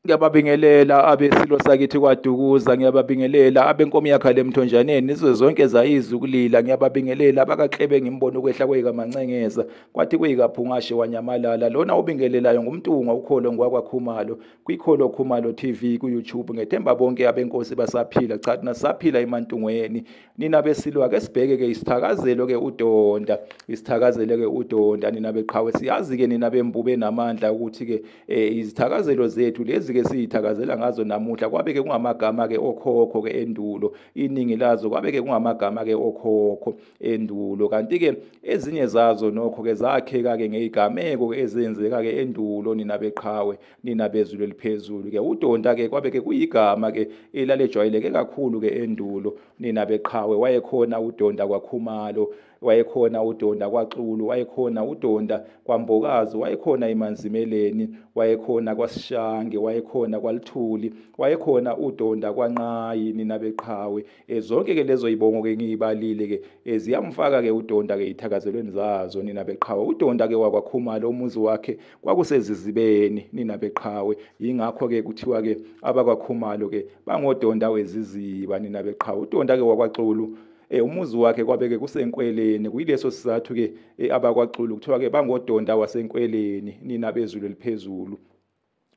Ngiyababingelela abesilo sakithi kwaDukuza, ngiyababingelela abenkomo yakhala emthonjaneni, izwe zonke zayizwa ukulila, ngiyababingelela abakaKlebe ngimbona ukwehla kweyikaMancengeza, kwathi kweyikaPhungashe wanyamalala. Lona obingelelayo nguMntungwa ukholo ngwakwaKhumalo, kwiKholo Khumalo TV ku-YouTube. Ngethemba bonke abenkosi basaphila, cha thina sisaphila eMantungweni. Nina besilo ake sibheke-ke isithakazelo-ke uDonda, isithakazelo-ke uDonda nina beqhawe. Siyazi-ke nina bembube namandla ukuthi-ke izithakazelo zethu lezi-ke siyithakazela ngazo namuhla kwabe-ke kungamagama-ke okhokho-ke endulo, iningi lazo kwabe-ke kungamagama-ke okhokho endulo, kanti-ke ezinye zazo nokho-ke zakheka-ke ngeyigameko ezenzeka-ke endulo nina beqhawe, nina bezulu eliphezulu-ke. uDonda-ke kwabe-ke kuyigama-ke elalejwayeleke kakhulu-ke endulo nina beqhawe. Wayekhona uDonda kwaKhumalo, wayekhona uDonda kwaXulu, wayekhona uDonda kwaMbokazi, wayekhona eManzimeleni, wayekhona kwaSishange, wayekhona kwaLithuli, wayekhona uDonda kwaNqayi nina beqhawe. Zonke ke lezo yibongo ke ngiyibalile ke ziyamfaka ke uDonda ke ithakazelweni zazo nina beqhawe. uDonda ke wakwaKhumalo, umuzi wakhe kwakusezizibeni nina beqhawe, yingakho ke kuthiwa ke abakwaKhumalo ke bangoDonda weziziba nina beqhawe. uDonda ke wakwaXulu, umuzi wakhe kwabeke kusenkweleni, kuyileso sizathu ke abakwaXulu kuthiwa ke bangodonda wasenkweleni nina bezulu eliphezulu.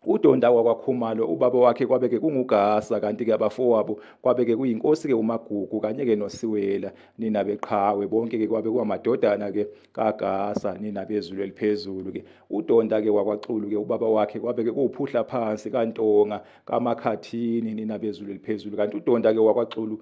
uDonda wakwaKhumalo ubaba wakhe kwabeke kunguGasa, kanti ke abafowabo kwabeke kuyinkosi ke uMagugu kanye ke noSiwela nina beqhawe. Bonke ke kwabe kwamadodana ke kaGasa nina bezulu eliphezulu ke. uDonda ke wakwaXulu ke ubaba wakhe kwabeke kuwuphuhla phansi kaNtonga kaMakhathini nina bezulu eliphezulu, kanti uDonda ke wakwaXulu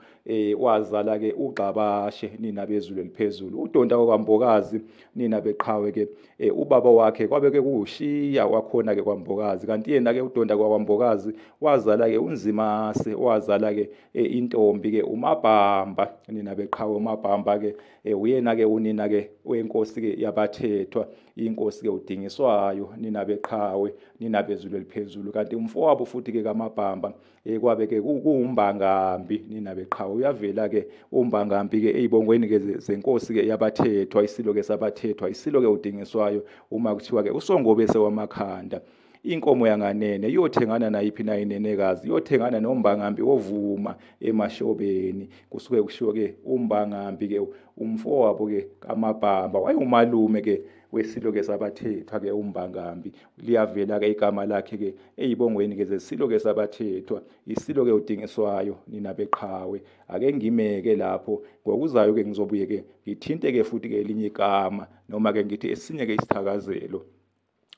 wazala ke uGxabashe nina bezulu eliphezulu. uDonda wakwaMbokazi nina beqhawe ke ubaba wakhe kwabeke kuwushiya wakhona ke kwaMbokazi, kanti yena ke uDonda kwaMbokazi wazala ke uNzimase, wazala ke intombi ke uMabhamba nina beqhawe. uMabhamba ke uyena ke unina ke wenkosi ke yabathethwa, inkosi ke uDingiswayo nina beqhawe, nina bezulu eliphezulu. Kanti umfowabo futhi ke kaMabhamba kwabe ke kuwumbangambi nina beqhawe. Uyavela ke umbangambi ke eyibongweni ke zenkosi ke yabathethwa, isilo ke sabathethwa, isilo ke uDingiswayo, uma kuthiwa ke uSongobese wamakhanda. Inkomo yanganene iyothengana nayiphi na inenekazi, iyothengana nombangambi ovuma emashobeni. Kusuke kushiwo ke umbangambi ke umfowabo ke kaMabhamba, wayewumalume ke wesilo ke sabathethwa ke umbangambi. Liyavela ke igama lakhe ke eyibongweni ke zesilo ke sabathethwa, isilo ke uDingiswayo nina beqhawe. Ake ngimeke lapho, ngokuzayo ke ngizobuye ke ngithinte ke futhi ke elinye igama, noma ke ngithi esinye ke isithakazelo.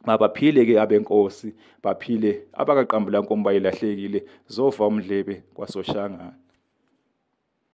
Mabaphile ke abenkosi, baphile abakaqambula nkomo bayilahlekile, zofa umdlebe kwaSoshangane.